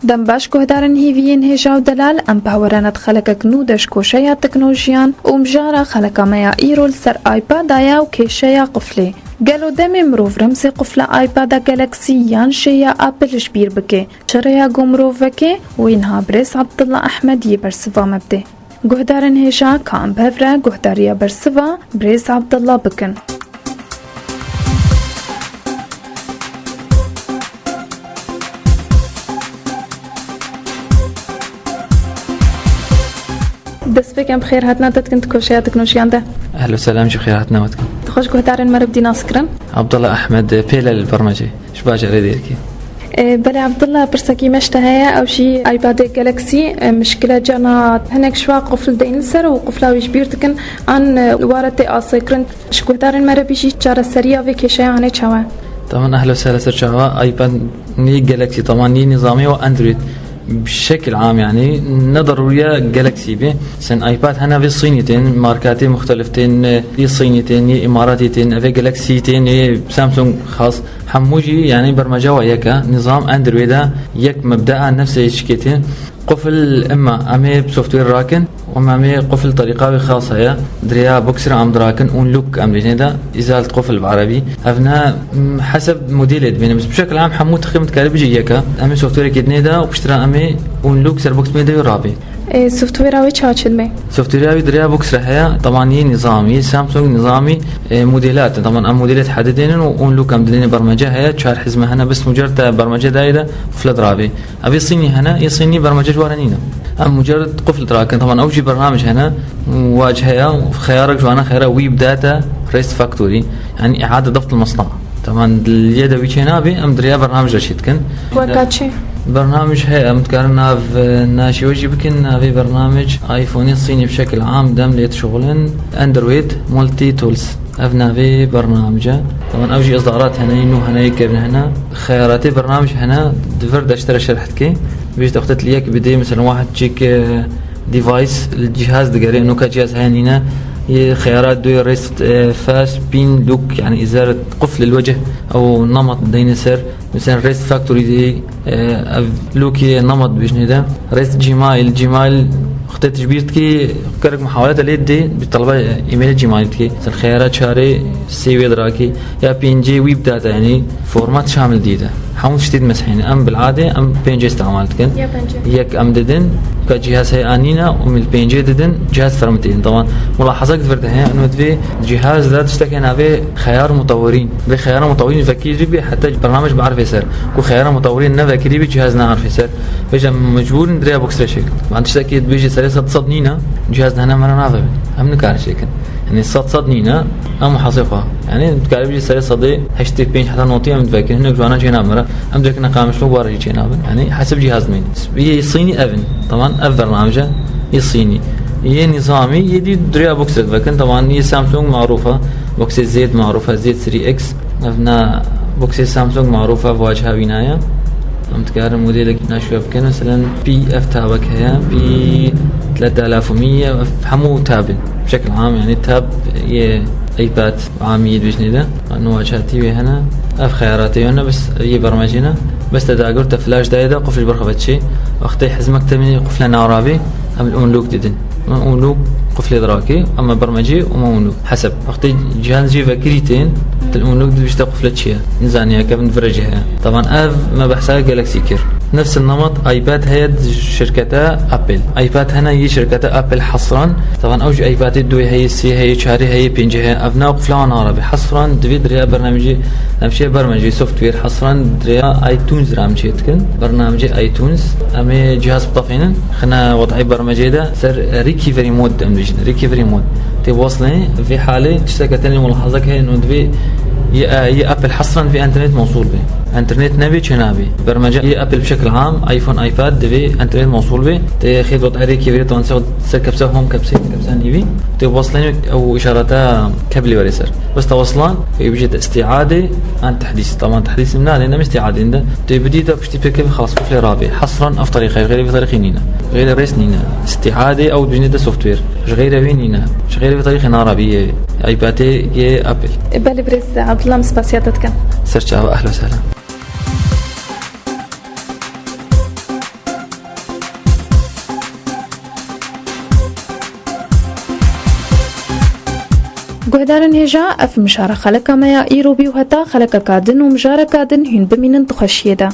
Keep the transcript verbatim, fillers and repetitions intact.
Dem baş guhdarên hêviyên hêja û delal, em bi hewe re ne di xelekek nû de ji koşeya teknolojiyan û mijara xeleka me ya îro li ser iPad-a ye û kêşeya quflê. Gelo demê mirov remzê qufla iPad-a Galaxy yan jê ya Apple ji bîr bike? Çi rêya ku mirov veke, wê niha birêz Abdullah Ahmed yê bersiva me bide. Guhdarên hêja, ka em bi hev re guhdariya bersiva birêz Abdullah bikin. Destpêkên bi xêr hatina te dikin di koşeya teknolojiyan de. Ehlo selam, ji xêr hatina we dikin. Dixweş guhdarên me re bidî nas kirin. Abdullah Ahmed, pêle li Bermecê, ji bajarê Dêrikê. E, belê Abdullah, pirsekî me ji te heye, ew jî iPadê Galaxy, e, mişkile cana hinek ji wa qufl deyn li ser û qufla wî ji bîr dikin, an, e, ware tê asê kirin. Ji guhdarên me re bî jî çareseriya vê kêşeya hane çawa? Tamam, ehlo sehla ser çava. iPad nî Galaxy, tamam, nî nizamî û Android. Bi şekil am, yani, ne darûriye Galaxy bê. Sen iPad hene vê Sînî tên, markatê muxtelif tên, yê Sînî tên, yê Îmaratî tên, evê Galaxy tên, yê Samsung xas. Hemû jî, yani, bermeca wa yek e. Nizam Android e, yek mebda nefsê çikê tên. Qufl, emma em ê bi software rakin, û em ê qufl terîqa wê xas heye. Di rêya boxer em dirakin, unlock em dibêjin de, îzalet qufl bi erebî. Ev ne, m, heseb modêlê dibêne. Bi şekil am hemû teqrîben dikarî bijî yek e. Em ê softwarekê dinê de û piştre em ê unlock ser box mê de wê rabê. E, software wê çawa çêdibê? Software wê di rêya boxer heye, taban yê nizamî, Samsung nizamî, e, modêlat in. Taban em modêlê dihedidênin û unlock em didêne bermece heye, çar hizme hene, bes mucer te bermece dayê de qufle dirabê. Ev ê Sînî hene, ê Sînî bermece ji ware nîne. Em mucerred qufl dirakin, taban ew jî bernamij hene, wa ji heye, xeyarek ji wane xeyara wî bidate Rest Factory, yani îade deft al-masna. Taban li yê de wî çê nabê, em di rêya bernamij re çê dikin. Weka çi? Bernamij heye, em dikarin nav, e, naşî we jî bikin, navê bernamij iPhone-ê Sînî bi şekil am dem lê dişuxulin, Android Multi Tools. Ev navê bernamij e. Taban ew jî îsdarat hene, nû hene, yekevin hene. Xeyaratê bernamij hene, di vir de ji te re şerh dike. Vê ji te wextê li yek bidê, mesela wahid cik, e, device li cihaz digere, nûka cihaz heye nîne. Yê xeyara duyê rest, e, fast pin lock, yani îzaret qufl el wecih ew nemat deyne ser. Mesela Rest Factory dê, e, ev lokê nemat dibêjinê de. Rest Gmail, Gmail wextê tu ji bîr dikî, gerek muhawelete lê dê, bi taleba, e, emailê Gmail dikî. Mesela xeyara çarê sê wê dirakî, ya pêncê wî bidate, yani format şamil dî de. Hemû tiştê dimesihîne. Em bil'adê, em pêncê îstemal dikin. Ya pêncê. Yek em didin, ka cihaz heye an nîne, û em li pêncê didin, cihaz fermitî din. Taban, mulahazek di vir de heye, û divê cihaz de tiştekê navê xeyar mutewirîn. Vê xeyara mutewirîn vekirî bî, heta bernamij biarifê ser. Ku xeyara mutewirîn nevekerî bî, cihaz nearifê ser. Vêca mecbûr in dirêya boxerê çêkin. Van tiştekî dibêjî serê sed sed nîne, cihaz hene me re nave. Em nikarin çêkin. Yani sed sed nîne, em muhasê xwe. Yani dikarî bêjî serê sedê heştê pênc heta notî em divekin. Hinek ji wana çê nabin re. Em dibêjin qamişlo ware jî çê nabin. Yani hesib cihaz meyne. Yê Sînî ev in. Taban ev bernamij e. Yê Sînî. Yê nizamî, yê dî dirêya boxerê divekin. Taban yê Samsung marûf e. Boxê Z marûf e. Z Series X. Ev na boxê Samsung marûf e, vaciha wî naye. Em dikarin modêlek naşiya bikin. Meselen, P F tabek heye. P tleta alaf û mî, ev hemû tab in. Bi şekil am, yani tab yê iPad amî yê dibêjinê de. Nû vaciha tî wê hene. Ev xeyaratê wê ne, bes yê bermecê ne. Bes te dagir te flash dayê de, qufl ji ber xwe ve çê. Wextê hizmek temî qufle narabî, em li unlock didin. Unlock quflê dirakê, ama bermecê û me unlock. Heseb. Wextê cihaz jî vekirî tên, til unlock dibîşte qufle çi ye? Nizaniye, kevin vire jî heye. Taban ev me behsa Galaxy kir. Nefs nemat iPad heye di şirkete Apple. iPad hene yê şirkete Apple hesran. Taban ew jî iPadê duyê heye, sê heye, çarê heye, pêncê heye. Ev nav qufla wan arabe. Hesran divê di rêya bernamijê, em şê bermecê software hesran di rêya iTunes re em çê dikin. Bernamijê iTunes. Em ê cihaz bitefînin. Xine wed'ê bermecê de ser recovery mode em dibêjin. Recovery mode. Tê waslê vê halê tişteke tenê mulahazek heye, no divê yê, yê Apple hesran vê internet mewsûl be. Internet nebê çê nabê. Bermece yê Apple bi şekil am, iPhone, iPad divê internet mewsûl be. Tê xêt wed'ê recovery, taban ser, ser kepse home, kepse, kepse nîvî. Tê waslê ew îşareta keblê were ser. Bes te waslan, ê bijê te îstîadê an tehdîs. Taban tehdîs min nadê, ne îstîadê de. Tê bidî te piştî pêkevî xalas quflê rabê. Hesran ev terîqe, xeyrê vê terîqê nîne. Xeyrê rês nîne. Îstîadê ew dijnê te software. Ji xeyrê wê nîne. Ji xeyrê vê terîqê narabî yê iPadê yê Apple. Belê birêz Abdullah, em spasiya te dikin. Ser çava, ehlo sehla. Guhdarên hêja, ev mijara xeleka me ya îro bî û heta xelekeka din û mijareka din hûn bimînin di xweşiyê de.